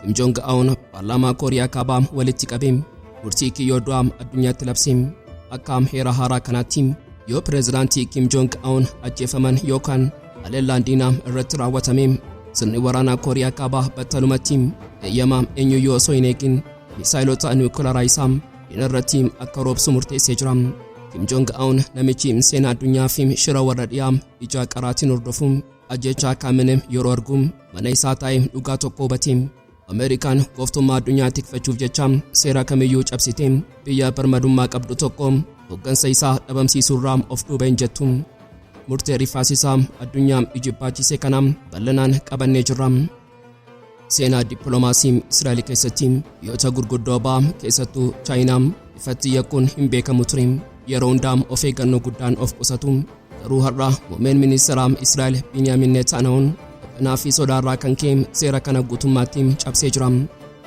Kim Jong Un paarlaamaa Kooriyaa Kaabaa walitti qabee murtii kiyyoo du'aa addunyaatti labse. Akka heera haaraa kanaatti yoo pireezidaantii Kim Jong Un ajjeefaman yookaan haleellaan diinaa irratti raawwatame, sirni waraanaa Kooriyaa Kaabaa battalumatti eeyyama eenyuyyuu osoo hin eegin misaayilota niwukilaraa isaa diina irratti akka roobsu murteessee jira. Kim Jong Un, namichi seenaa addunyaa fi shira warra dhiyaa ija qaraatiin hordofu, ajjechaa Kaamene yeroo argu mana isaa taa'ee dhugaa tokko hubate. Ameerikaan gooftummaa addunyaa tikfachuuf jecha seera kamiyyuu cabsite biyya birmadummaa qabdu tokko hooggansa isaa dhabamsiisuurraa of duuba hin jettu. Murtee rifaasisaa addunyaa ijibbaachise kana bal'inaan qabannee jirra. Seenaa dippiloomaasii Israa'el keessatti biyyoota gurguddoo ba'aa, keessattuu Chaayinaa, ifatti yakkuun hin beekamu ture. Yeroo hundaa of eeggannoo guddaan of qusatu. Garuu har'a muummeen ministeera Israa'el Binyaamin Netanyahuun dhiphinaa fi sodaarraa kan ka'e seera kana guutummaatti cabsee jira.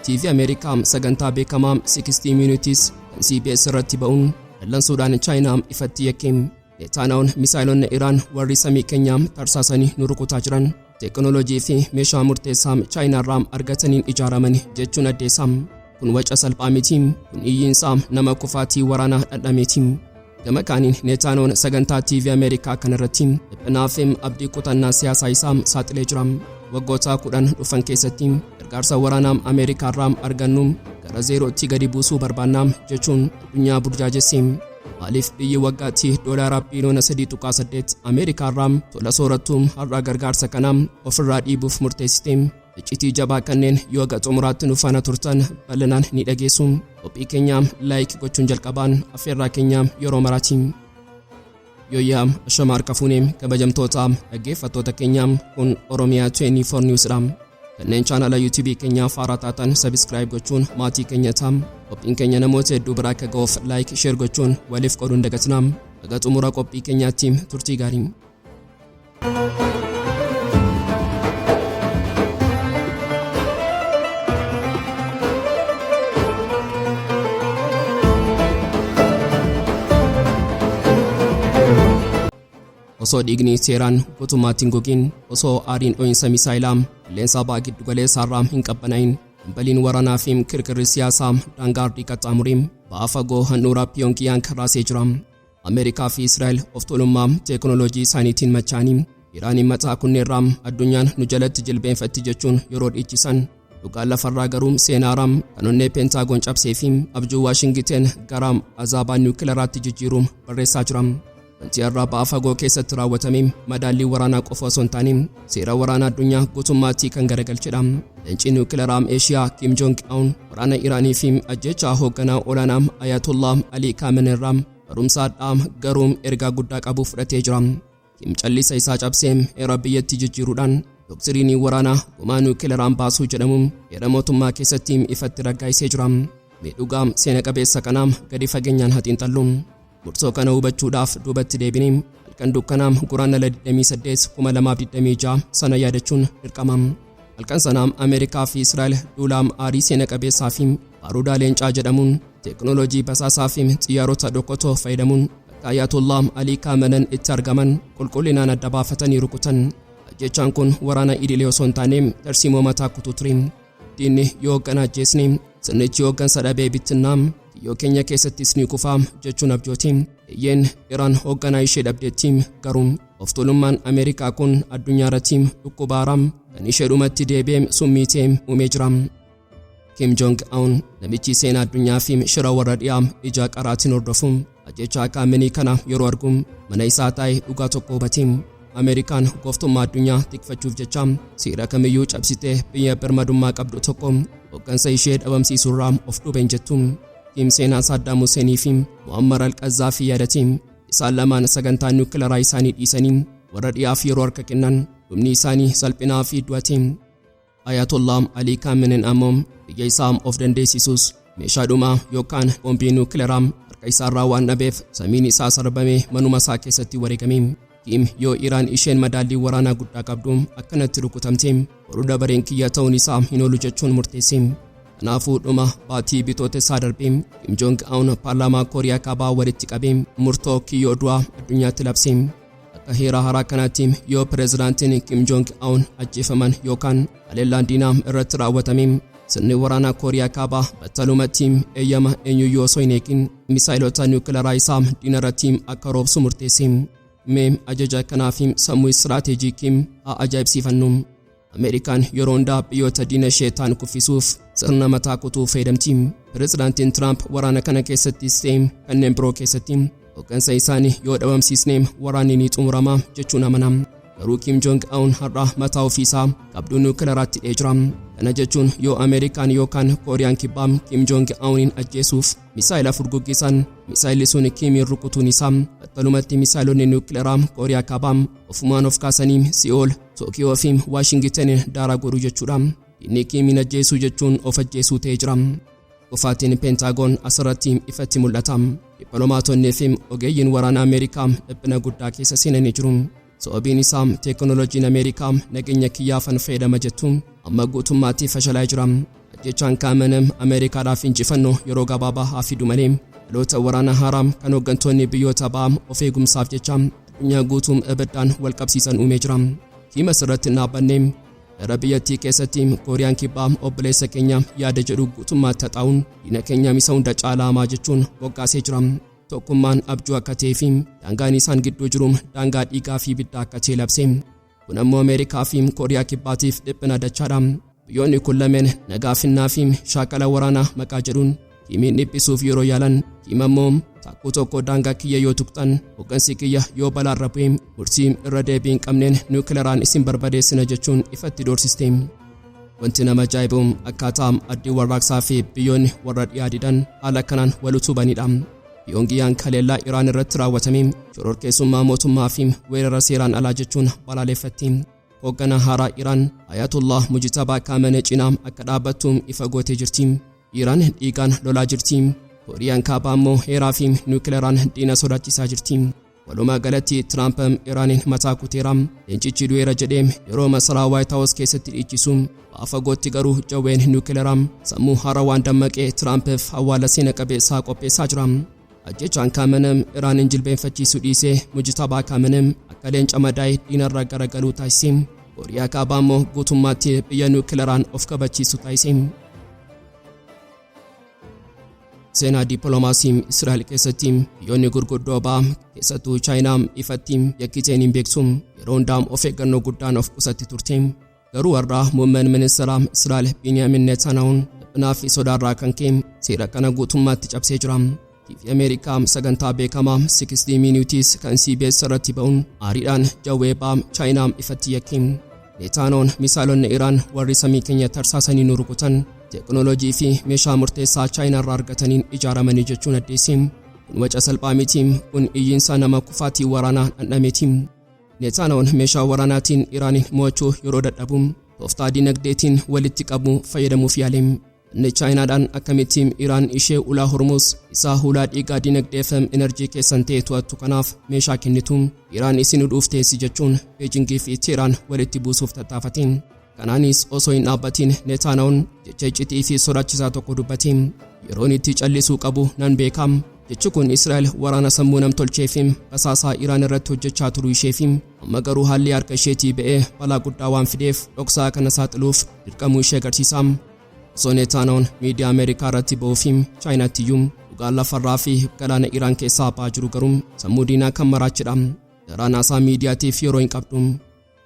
TV Ameerikaa sagantaa beekamaa 60 Minutes kan CBS irratti ba'uun dallansuudhaan Chaayinaa ifatti yakke. Netanyahuun, "Misaayilonni Iraan warri samii keenyaa tarsaasanii nu rukutaa jiran teekinooloojii fi meeshaa murteessaa Chaayinaarraa argataniin ijaaraman" jechuun addeessa. Kun waca salphaa miti, kun iyyiinsaa nama kufaatii waraanaa dhandhameeti. Gama kaaniin Netanyahuun sagantaa TV Ameerikaa kanarratti dhiphinaa fi abdii kutannaa siyaasaa isaa saaxilee jira. "Waggoota 10 dhufan keessatti gargaarsa waraanaa Ameerikaarraa argannu gara zeerootti gadi buusuu barbaanna" jechuun addunyaa burjaajesse. Maaliif biyyi waggaatti doolaara biiliyoona 3.8 Ameerikaarraa tola soorattu har'a gargaarsa kana ofirraa dhiibuuf murteessite? Iccitii jabaa kanneen yoo haga xumuraatti nu faana turtan bal'inaan ni dhageessu. Qophii keenya like gochuun jalqabaan affeerraa keenya yeroo maraati. Yooyyaa, ashama harka fuunee, kabajamtoota dhaggeeffattoota keenya, kun Oromiyaa 24 News dha. Kanneen chaanala YouTube keenyaa faaraa taatan subscribe gochuun maatii keenya ta'a. Qophiin keenya namoota hedduu biraa akka ga'uuf like, share gochuun waliif qooduun dagatinaa. Haga xumura qophii keenyaatti turtii gaarii. Osoo dhiigni seeraan guutummaatti hin gogin, osoo aariin dho'iinsa misaayilaa qilleensa ba'a giddu galeessaarraa hin qabbanaa'in, dambaliin waraanaa fi kirkirri siyaasaa daangaa ardii qaxxaamuree ba'aa fagoo handhuura Piyoongiyaang raasee jira. Ameerikaa fi Israa'el of tuulummaa teekinooloojii isaaniitiin machaanii Iraaniin mataa kunneerraa addunyaan nu jalatti jilbeenfatti jechuun yeroo dhiichisan, dhugaan lafarraa garuu seenaaraa kan onnee Peentaagoon cabsee fi abjuu Waashingiten gara azaabaa niwukilaraatti jijjiiruun barreessaa jira. Wanti har'aa ba'aa fagoo keessatti raawwatame madaallii waraanaa qofa osoo hin taane seera waraanaa addunyaa guutummaatti kan garagalchedha. Leenci niwukilaraa Eeshiyaa Kim Jong Un waraana Iraanii fi ajjechaa hoogganaa olaanaa Ayatollah Ali Khamenei irraa barumsa hadhaa garuu ergaa guddaa qabu fudhatee jira. Kim callisa isaa cabsee heera biyyattii jijjiiruudhaan doktiriinii waraanaa gumaa niwukilaraan baasuu jedhamu heera mootummaa keessatti ifatti raggaasisee jira. Mee dhugaa seena qabeessa kanaa gadi fageenyaan haa xiinxallu. Murtoo kana hubachuudhaaf duubatti deebinee halkan dukkanaa Guraandhala 28 2026 sana yaadachuun dirqama. Halkan sana Ameerikaa fi Israa'el duula aarii seena qabeessaa fi baarudaa leencaa jedhamuun teekinooloojii basaasaa fi xiyyaarota dhokotoo fayyadamuun bakka Ayatollah Alii Kaamenan itti argaman qulqullinaan adda baafatanii rukutan. Ajjechaan kun waraana idilee osoo hin taane tarsiimoo mataa kutuu ture. Diinni yoo hoogganaa ajjeesne, sirnichi hooggansa dhabee bittinnaa, kiyyoo keenya keessattis ni kufaa jechuun abjooti. Eeyyeen, Iraan hoogganaa ishee dhabdeetti, garuu of tuulummaan Ameerikaa kun addunyaa irratti dhukkuba haaraa kan ishee dhumatti deebi'ee summii ta'e uumee jira. Kim Jong Un, namichi seenaa addunyaa fi shira warra dhiyaa ija qaraatiin hordofu, ajjechaa Kaamenii kana yeroo argu mana isaa taa'ee dhugaa tokko hubate. Ameerikaan gooftummaa addunyaa tikfachuuf jecha seera kamiyyuu cabsitee biyya birmadummaa qabdu tokko hooggansa ishee dhabamsiisuurraa of duuba hin jettu. Kim seenaa Saaddaam Huseenii fi Muammar al-Qazzaafi yaadate. Isaan lamaan sagantaa niwukilaraa isaanii dhiisanii warra dhiyaaf yeroo harka kennan dhumni isaanii salphinaa fi du'ate. Ayatollah Ali Khamenei ammoo biyya isaa of dandeessisuus meeshaa dhumaa yookaan boombii niwukilaraa harka isaarraa waan dhabeef samiin isaa sarbamee manuma isaa keessatti wareegame. Kim yoo Iraan isheen madaallii waraanaa guddaa qabdu akkanatti rukutamte, boruu dabareen kiyya ta'uun isaa hin oolu jechuun murteesse. Kanaafuu dhuma baatii Bitootessaa darbee Kim Jong Un paarlaamaa Kooriyaa Kaabaa walitti qabee murtoo kiyyoo du'aa addunyaatti labse. Akka heera haaraa kanaatti yoo pireezidaantiin Kim Jong Un ajjeefaman yookaan haleellaan diinaa irratti raawwatame, Sirni waraanaa Kooriyaa Kaabaa battalumatti eeyyama eenyuyyuu osoo hin eegin misaayilota niwukilaraa isaa diina irratti akka roobsu murteesse. Mee ajaja kanaa fi sammuu istiraateejii Kim haa ajaa'ibsiifannu. Ameerikaan yeroo hundaa biyyoota diina ishee ta'an kuffisuuf sirna mataa kutuu fayyadamti. Pireezidaantiin Tiraamp waraana kana keessattis ta'e kanneen biroo keessatti hooggansa isaanii yoo dhabamsiisne waraanni ni xumurama jechuun amana. Garuu Kim Jong Un har'a mataa ofiisaa qabduu niwukilaraatti hidhee jira. Kana jechuun yoo Ameerikaan yookaan Kooriyaan Kibbaa Kim Jong Unin ajjeesuuf misaayila furguggisan, misaayilli sun Kimiin rukutuun isaa battalumatti misaayilonni niwukilaraa Kooriyaa Kaabaa ofumaan of kaasanii Si'ool, Tookiyoo fi Waashingitenin daaraa godhu jechuudha. Diinni Kimiin ajjeesuu jechuun of ajjeesuu ta'ee jira. Kufaatiin Peentaagoon asirratti ifatti mul'ata. Dippiloomaatonnii fi ogeeyyiin waraana Ameerikaa dhiphina guddaa keessa seenanii jiru. Sababiin isaa teekinooloojiin Ameerikaa nageenya kiyyaafan fayyadama jettu amma guutummaatti fashalaa jira. Ajjechaan Kaamenem Ameerikaadhaaf injifannoo yeroo gabaabaa haa fidu malee dhaloota waraana haaraa kan hooggantoonni biyyoota ba'aa of eegumsaaf jecha addunyaa guutuu ibiddaan wal qabsiisan uumee jira. Kiim asirratti hin dhaabbanne. Gara biyyattii keessatti Kooriyaan Kibbaa obboleessa keenya yaada jedhu guutummaatti haxaa'uun diina keenya isa hunda caalaa hamaa jechuun moggaasee jira. Tokkummaan abjuu akka ta'ee fi daangaan isaan gidduu jiru daangaa dhiigaa fi ibiddaa akka ta'e labse. Kun ammoo Ameerikaa fi Kooriyaa Kibbaatiif dhiphina dachaadha. Biyyoonni kun lameen nagaa finnaa fi shaakala waraanaa maqaa jedhuun Kiimiin dhiphisuuf yeroo yaalan, Kiim ammoo taakkuu tokko daangaa kiyya yoo tuqxan, hooggansi kiyya yoo balaarra bu'e, murtii irra deebii hin qabneen niwukilaraan isin barbadeessina jechuun ifatti doorsiste. Wanti nama ajaa'ibu akkaataa addii warraaqsaa fi biyyoonni warra dhiyaa didan haala kanaan wal utubanidha. Piyoongiyaan haleellaa Iraan irratti raawwatame shororkeessummaa mootummaa fi weerara seeraan alaa jechuun balaaleffatti. Hoogganaa haaraa Iraan Ayatollah Mujtabaa Kaamenee cinaa akka dhaabbattu ifa gootee jirti. Iraan dhiigaan lolaa jirti. Kooriyaan Kaabaa immoo heeraa fi niwukilaraan diina sodaachisaa jirti. Walumaa galatti Tiraamp Iraaniin mataa kuteera. Leencichi du'eera jedhee yeroo masaraa Waayit Haawus keessatti dhiichisu, ba'a fagootti garuu jawween niwukilaraa sammuu haarawaan dammaqee Tiraampiif awwaala seena qabeessaa qopheessaa jira. Ajjechaan Kaamenem Iraaniin jilbeenfachiisuu dhiisee Mujtabaa Kaamenem akka leenca madaa'e diinarra garagaluu taasise. Kooriyaa Kaabaa immoo guutummaatti biyya niwukilaraan of kabachiisu taasise. Seenaa dippiloomaasii Israa'el keessatti biyyoonni gurguddoo ba'aa, keessattuu Chaayinaa, ifatti yakkiteen hin beektu. Yeroo hundaa of eeggannoo guddaan of qusatti turte. Garuu har'a muummeen ministeera Israa'el Biiniyaamin Netanyahuun dhiphinaa fi sodaarraa kan ka'e seera kana guutummaatti cabsee jira. TV Ameerikaa sagantaa beekamaa 60 Minutes kan CBS irratti ba'uun aariidhaan jawwee ba'aa Chaayinaa ifatti yakke. Netanyahuun misaalonni Iraan warri samii keenya tarsaasanii nu rukutan teekinooloojii fi meeshaa murteessaa Chaayinaa irraa argataniin ijaaramanii jechuun addeesse. Kun waca salphaa miti, kun iyyiinsa nama kufaatii waraanaa dhandhameeti. Netanyahuun meeshaa waraanaatiin Iraaniin mo'achuu yeroo dadhabu tooftaa dinagdeetiin walitti qabu fayyadamuuf yaale. Inni Chaayinaadhaan akkamitti Iraan ishee ulaa Hormuz isaa hulaa dhiigaa dinagdee fi enerjii keessan ta'e to'attu kanaaf meeshaa kennitu Iraan isin hudhuuf teessi jechuun Beejingii fi Teeraan walitti buusuuf tattaafate. Kanaanis osoo hin dhaabbatin Netanyahuun jecha iccitii fi sodaachisaa tokko dubbate. Yeroon itti callisuu qabu nan beeka. Jechi kun Israa'el waraana sammuu namtolchee fi basaasaa Iraan irratti hojjechaa turuu ishee fi amma garuu haalli harka isheetii ba'ee balaa guddaa waan fideef dhoksaa kana saaxiluuf dirqamuu ishee agarsiisa. Osoo Netanyahuun miidiyaa Ameerikaa irratti ba'uu fi Chaayinaatti iyyuu dhugaan lafarraa fi galaana Iraan keessaa ba'aa jiru garuu sammuu diinaa kan maraachidha. Daraan haasaa miidiyaatiif yeroo hin qabdu.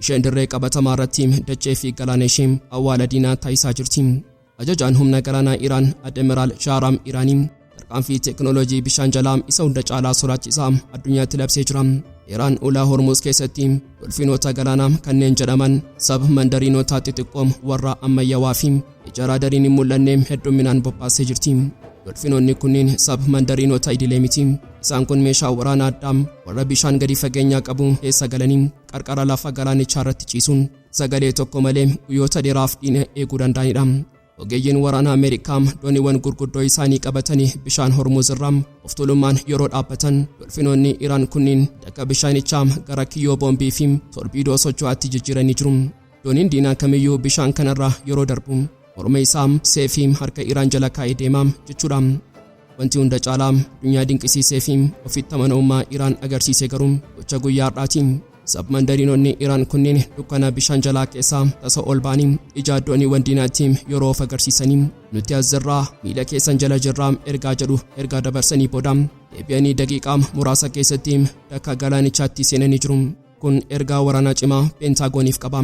Isheen dirree qabatamaa irratti dachee fi galaana ishee awwaala diinaa taasisaa jirti. Ajajaan humna galaanaa Iraan Admiraal Shahraam Iraanii tarkaanfii teekinooloojii bishaan jalaa isa hunda caalaa sodaachisaa addunyaatti labsee jira. Iraan ulaa Hormuz keessatti dolfiinoota galaanaa kanneen jedhaman sab mandariinota xixiqqoo warra ammayyaawaa fi ija raadariin hin mul'anne hedduminaan bobbaasee jirti. Dolfiinoonni kunniin sab mandariinota idilee miti. Isaan kun meeshaa waraanaa addaa warra bishaan gadi fageenyaa qabu keessa galanii qarqara lafa galaanichaa irratti ciisuun sagalee tokko malee guyyoota dheeraaf diina eeguu danda'anidha. Ogeeyyiin waraanaa Ameerikaa dooniiwwan gurguddoo isaanii qabatanii bishaan Hormuz irraa of tuulummaan yeroo dhaabbatan, dolfinoonni Iraan kunniin daka bishaanichaa gara kiyyoo boombii fi torbiidoo socho'aatti jijjiiranii jiru. Dooniin diinaa kamiyyuu bishaan kanarraa yeroo darbu morma isaa seefii harka Iraan jala kaa'ee deema jechuudha. Wanti hunda caalaa addunyaa dinqisiisee fi ofitti amanamummaa Iraan agarsiise garuu gocha guyyaa har'aati. Sabmandariinonni Iraan kunneen dukkana bishaan jalaa keessaa tasa ol ba'anii ija dooniiwwan diinaatti yeroo of agarsiisanii nuti as jirraa, miila keessan jala jirraa ergaa jedhu ergaa dabarsanii booda deebi'anii daqiiqaa muraasa keessatti dakka galaanichaatti seenanii jiru. Kun ergaa waraanaa cimaa Peentagooniif qaba.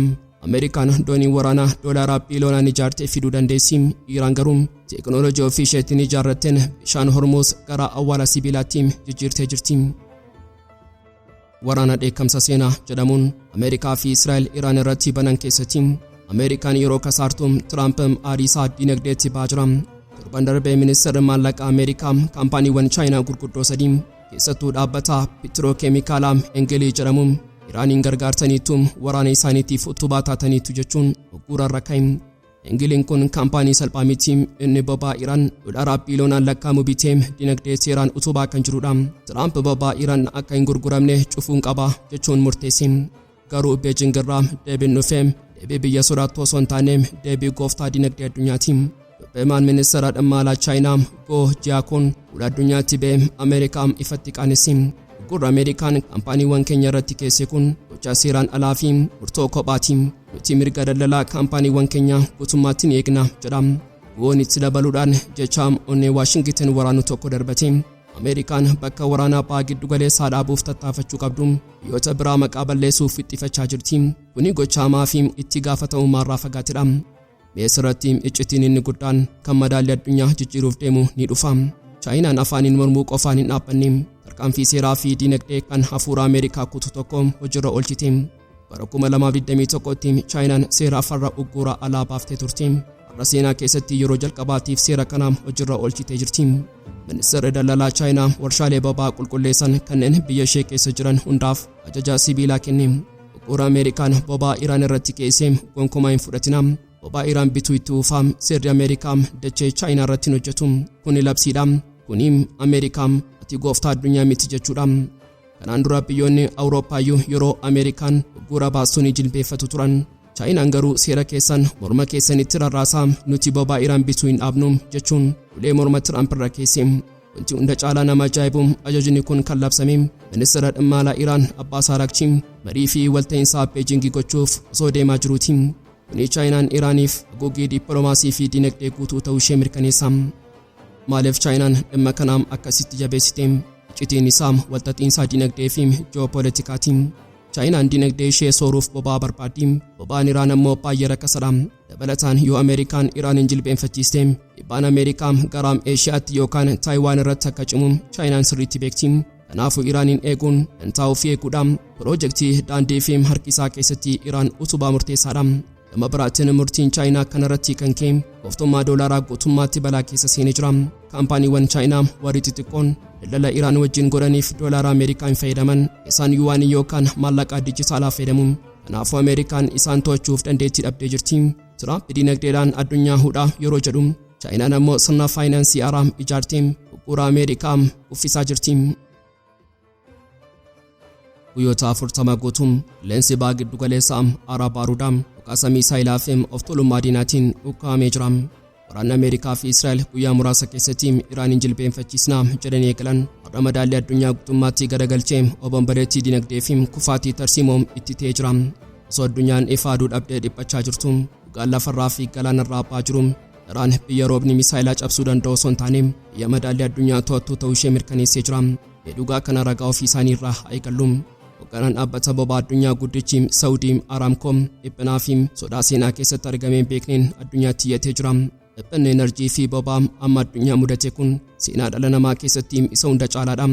Ameerikaan doonii waraanaa doolaara biiliyoonaan ijaartee fiduu dandeessi. Iraan garuu teekinooloojii ofii isheetiin ijaarratteen bishaan Hormuuz gara awwaala sibiilaatti jijjiirtee jirti. Waraana dheekkamsa seenaa jedhamuun Ameerikaa fi Israa'el Iraan irratti banan keessatti Ameerikaan yeroo kasaartu, Tiraamp aarii isaa dinagdeetti ba'aa jira. Torban darbee ministeerri maallaqaa Ameerikaa kaampaaniiwwan Chaayinaa gurguddoo sadii, keessattuu dhaabbata pitirookeemikaalaa Engilii jedhamu, Iraaniin gargaartaniitu, waraana isaaniitiif utubaa taataniitu jechuun uggura irra ka'e. Engiliin kun kaampaanii salphaa miti. Inni boba'aa Iraan doolaara biiliyoonaan lakkaa'amu bitee dinagdee seeraan utubaa kan jirudha. Tiraamp boba'aa Iraan akka hin gurguramne cufuun qaba jechuun murteesse. Garuu Beejing irraa deebiin dhufee deebii biyya sodaattuu osoo hin taane deebii gooftaa dinagdee addunyaati. Dubbimaan ministeera dhimma alaa Chaayinaa Goo Jiyaakoon fuula addunyaatti ba'ee Ameerikaa ifatti qaanesse. "Uggurri Ameerikaan kaampaaniiwwan keenya irratti keesse kun gochaa seeraan alaa fi murtoo kophaati. Nuti mirga daldalaa kaampaaniiwwan keenya guutummaatti ni eegna," jedha. Goon itti dabaluudhaan jecha onnee Waashingiten waraanu tokko darbate. "Ameerikaan bakka waraanaa baha giddu galeessaa dhaabuuf tattaafachuu qabdu biyyoota biraa maqaa balleessuuf fixxifachaa jirti. Kuni gocha hamaa fi itti gaafatamummaarraa fagaatedha." Mee asirratti iccitiin inni guddaan kan madaalli addunyaa jijjiiruuf deemu ni dhufa. Chaayinaan afaaniin mormuu qofaan hin dhaabbanne. Tarkaanfii seeraa fi dinagdee kan hafuura Ameerikaa kutu tokko hojiirra oolchite. Bara 2021tti Chaayinaan seera farra ugguura alaa baaftee turte. Har'a seenaa keessatti yeroo jalqabaatiif seera kana hojiirra oolchitee jirti. Ministeerri daldalaa Chaayinaa warshaalee boba'aa qulqulleessan kanneen biyya ishee keessa jiran hundaaf ajaja sibiilaa kenne. "Ugguura Ameerikaan boba'aa Iraan irratti keesse gonkumaa hin fudhatina. Boba'aa Iraan bituu itti fufaa. Seerri Ameerikaa dachee Chaayinaa irratti hin hojjetu. Kuni labsiidha. Kuni Ameerikaa ati gooftaa addunyaa miti jechuudha. Kanaan dura biyyoonni Awurooppaayyuu yeroo Ameerikaan ugguura baastuu ni jilbeeffatu turan. Chaayinaan garuu "Seera keessan morma keessanitti rarraasaa, nuti boba'aa Iraan bituu hin dhaabnu," jechuun ulee morma Tiraamp irra keesse. Wanti hunda caalaa nama ajaa'ibu, ajajni kun kan labsame ministeera dhimma alaa Iraan Abbaas Araakchi marii fi walta'iinsaa Beejingii gochuuf osoo deemaa jiruuti. Kuni Chaayinaan Iraaniif haguuggii dippiloomaasii fi dinagdee guutuu ta'uu ishee mirkaneessa. Maaliif Chaayinaan dhimma kanaam akkasitti jabeessite? Iccitiin isaa walxaxiinsaa dinagdee fi ji'oopoolitikaati. Chaayinaan dinagdee ishee sooruuf boba'aa barbaaddi. Boba'aan Iraan ammoo baay'ee rakkasadha. Dabalataan yoo Ameerikaan Iraan hin jilbeenfachiiste, dhiibbaan Ameerikaa gara Eeshiyaatti yookaan Taayiwaan irratti akka cimu Chaayinaan sirriitti beekti. Kanaafuu Iraaniin eeguun dantaa ofii eeguudha. Piroojeektii daandii fi harkisaa keessatti Iraan utubaa murteessaadha. Gama biraatiin murtiin Chaayinaa kanarratti kan ka'e gooftummaa doolaaraa guutummaatti balaa keessa seenee jira. Kaampaaniiwwan Chaayinaa warri xixiqqoon daldala Iraan wajjin godhaniif doolaara Ameerikaa hin fayyadaman. Isaan yuwaanii yookaan maallaqa dijitaalaa fayyadamu. Kanaafuu Ameerikaan isaan to'achuuf dandeettii dhabdee jirti. Tiraamp dinagdeedhaan addunyaa hudhaa yeroo jedhu, Chaayinaan ammoo sirna faayinaansii haaraa ijaartee bu'uura Ameerikaa uffisaa jirti. Guyyoota 40 guutuun qilleensi baha giddu galeessaa aaraa baaruudhaa, dhukaasa miisaayilaa fi of tuulummaa diinaatiin ukkaamee jira. Waraanni Ameerikaa fi Israa'el guyyaa muraasa keessatti Iraaniin jilbeenfachiisnaa jedhanii eegalan har'a madaalli addunyaa guutummaatti garagalchee obomboleettii dinagdee fi kufaatii tarsiimoo itti ta'ee jira. Osoo addunyaan ifa aduu dhabdee dhiphachaa jirtu, dhugaan lafarraa fi galaanarraa ba'aa jiru Iraan biyya roobni misaayilaa cabsuu danda'u osoo hin taane biyya madaalli addunyaa to'attuu ta'uu ishee mirkaneessee jira. Mee dhugaa kana ragaa ofii isaanii irraa haa eegallu. Hoogganaan dhaabbata boba'aa addunyaa guddichi Saawudii Araamkoo dhiphinaa fi sodaa seenaa keessatti argamee hin beekneen addunyaatti iyyatee jira. "Dhiphinni enerjii fi boba'aa amma addunyaa mudate kun seenaa dhala namaa keessatti isa hunda caalaadha.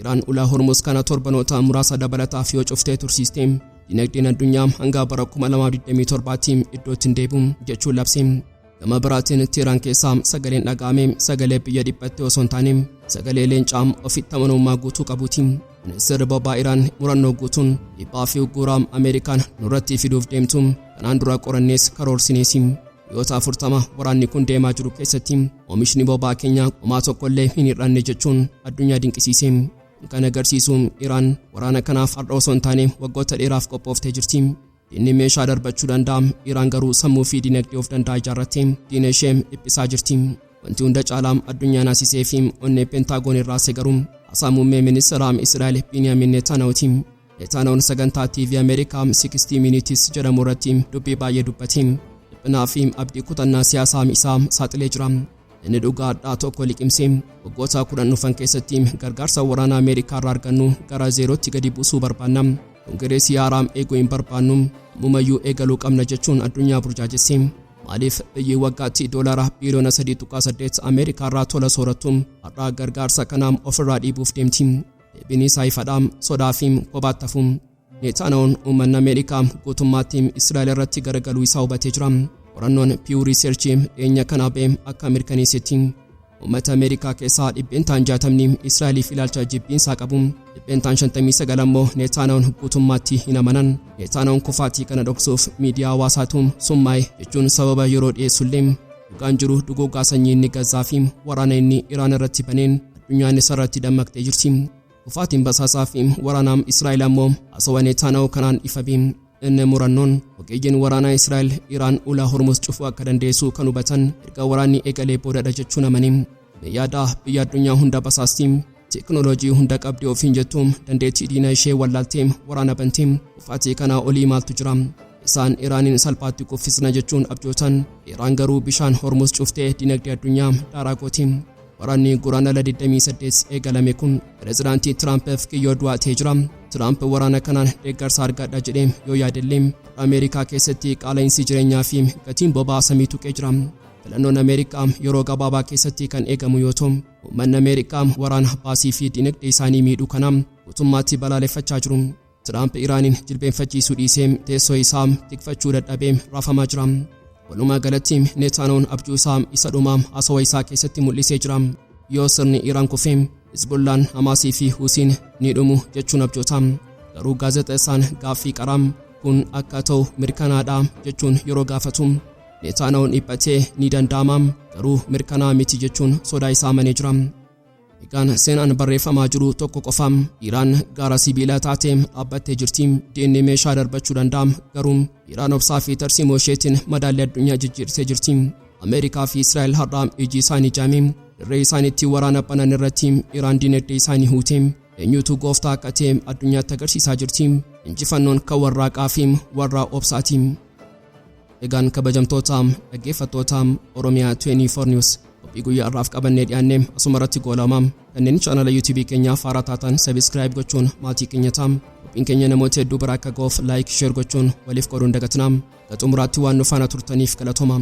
Iraan ulaa Hormuz kana torbanoota muraasa dabalataaf yoo cuftee tursiiste, dinagdeen addunyaa hanga bara 2027tti iddootti hin deebi'u," jechuun labse. Gama biraatiin Teheraan keessaa sagaleen dhaga'ame sagalee biyya dhiphatte osoo hin taane sagalee leencaa ofitti amanamummaa guutuu qabuuti. Ministeerri boba'aa Iraan murannoo guutuun, "Dhiibbaa fi ugguura Ameerikaan nurratti fiduuf deemtu kanaan dura qorannees karoorsinees. Guyyoota 40 waraanni kun deemaa jiru keessatti oomishni boba'aa keenya homaa tokkollee hin hir'anne," jechuun addunyaa dinqisiise. Kun kan agarsiisu Iraan waraana kanaaf har'a osoo hin taane waggoota dheeraaf qophooftee jirti. Diinni meeshaa darbachuu danda'a, Iraan garuu sammuu fi dinagdee of danda'a ijaarrattee diina ishee dhiphisaa jirti. Wanti hunda caalaa addunyaa naasisee fi onnee Peentaagoon irraa garuu haasaa muummee ministeera Israa'el Biiniyaamin Netanyahuuti. Netanyahuun sagantaa TV Ameerikaa 60 Minutes jedhamu irratti dubbii baay'ee dubbate. Dhiphinaa fi abdii kutannaa siyaasaa isaa saaxilee jira. Inni dhugaa hadhaa tokko liqimsee, waggoota 10 dhufan keessatti gargaarsa waraana Ameerikaa irraa argannu gara zeerootti gadi buusuu barbaanna. Kongireesii haaraa eeguu hin barbaannu, ammumayyuu eegaluu qabna jechuun addunyaa burjaajesse. Maaliif biyyi waggaatti doolaara biiliyoona 3.8 Ameerikaa irraa tola soorattu har'aa gargaarsa kanaa ofirraa dhiibuuf deemti? Deebiin isaa ifadha: sodaa fi kophaatti hafu. Netanyahuun uummanni Ameerikaa guutummaatti Israa'el irratti garagaluu isaa hubatee jira. Qorannoon Pew Research dhiyeenya kana ba'e akka mirkaneessetti, uummata Ameerikaa keessaa 60% Israa'eliif ilaalcha jibbiinsaa qabu. 59% ammoo Netanyahuun guutummaatti hin amanan. Netanyahuun kufaatii kana dhoksuuf miidiyaa hawaasaatu summaa'e jechuun sababa yeroo dhiyeessullee, dhugaan jiru duguuggaa sanyii inni Gazaa fi waraana inni Iraan irratti baneen addunyaan isa irratti dammaqxee jirti. Kufaatiin basaasaa fi waraanaa Israa'el ammoo haasawaa Netanyahu kanaan ifa ba'e. Inni murannoon ogeeyyiin waraanaa Israa'el Iraan ulaa Hormuz cufuu akka dandeessu kan hubatan erga waraanni eegalee boodadha jechuun amanii. Yaada biyya addunyaa hunda basaasti, teekinooloojii hunda qabdee ofiin jettu dandeettii diina ishee wallaaltee waraana bantee, kufaatii kanaa olii maaltu jira? Isaan Iraaniin salphaatti kuffisna jechuun abjootan. Iraan garuu bishaan Hormuz cuftee dinagdee addunyaa daaraa gooti. Waraanni Guraandhala 28 eegalame kun pireezidaantii Tiraampiif kiyyoo du'aa ta'ee jira. Tiraamp waraana kanaan deeggarsa argadha jedhee yoo yaadellee, Ameerikaa keessatti qaala'insi jireenyaa fi gatiin boba'aa samii tuqee jira. Filannoon Ameerikaa yeroo gabaabaa keessatti kan eegamu yoo ta'u, uummanni Ameerikaa waraana baasii fi dinagdee isaanii miidhuu kana guutummaatti balaaleffachaa jiru. Tiraamp Iraaniin jilbeenfachiisuu dhiisee teessoo isaa tikfachuu dadhabee raafamaa jira. Walumaa galatti Netanyahuun abjuu isaa isa dhumaa haasawaa isaa keessatti mul'isee jira. Yoo sirni Iraan kufee, Hizbollaan, Hamaasii fi Husiin ni dhumu jechuun abjoota. Garuu gaazexeessaan gaaffii qaraa kun akka ta'u mirkanaadha jechuun yeroo gaafatu, Netanyahuun dhiphatee ni danda'ama, garuu mirkanaa miti jechuun sodaa isaa amanee jira. Egaan seenaan barreeffamaa jiru tokko qofa: Iraan gaara sibiilaa taatee dhaabbattee jirti. Diinni meeshaa darbachuu danda'a, garuu Iraan obsaa fi tarsiimoo isheetiin madaalli addunyaa jijjiirtee jirti. Ameerikaa fi Israa'el har'a iji isaanii jaame dirree isaaniitti waraana banan irratti Iraan dinagdee isaanii huute eenyutu gooftaa akka ta'e addunyaatti agarsiisaa jirti. Injifannoon kan warraaqaa fi warra obsaati. Egaan kabajamtoota dhaggeeffattoota Oromiyaa 24 News, qophii guyyaa har'aaf qabannee dhiyaanne asuma irratti goolama. Kanneen chaanala YouTube keenyaaf haaraa taatan subscribe gochuun maatii keenya ta'a. Qophiin keenya namoota hedduu bira akka ga'uuf like, share gochuun waliif qooduun dagatinaa. Hanga xumuraatti waan nu faana turtaniif galatooma.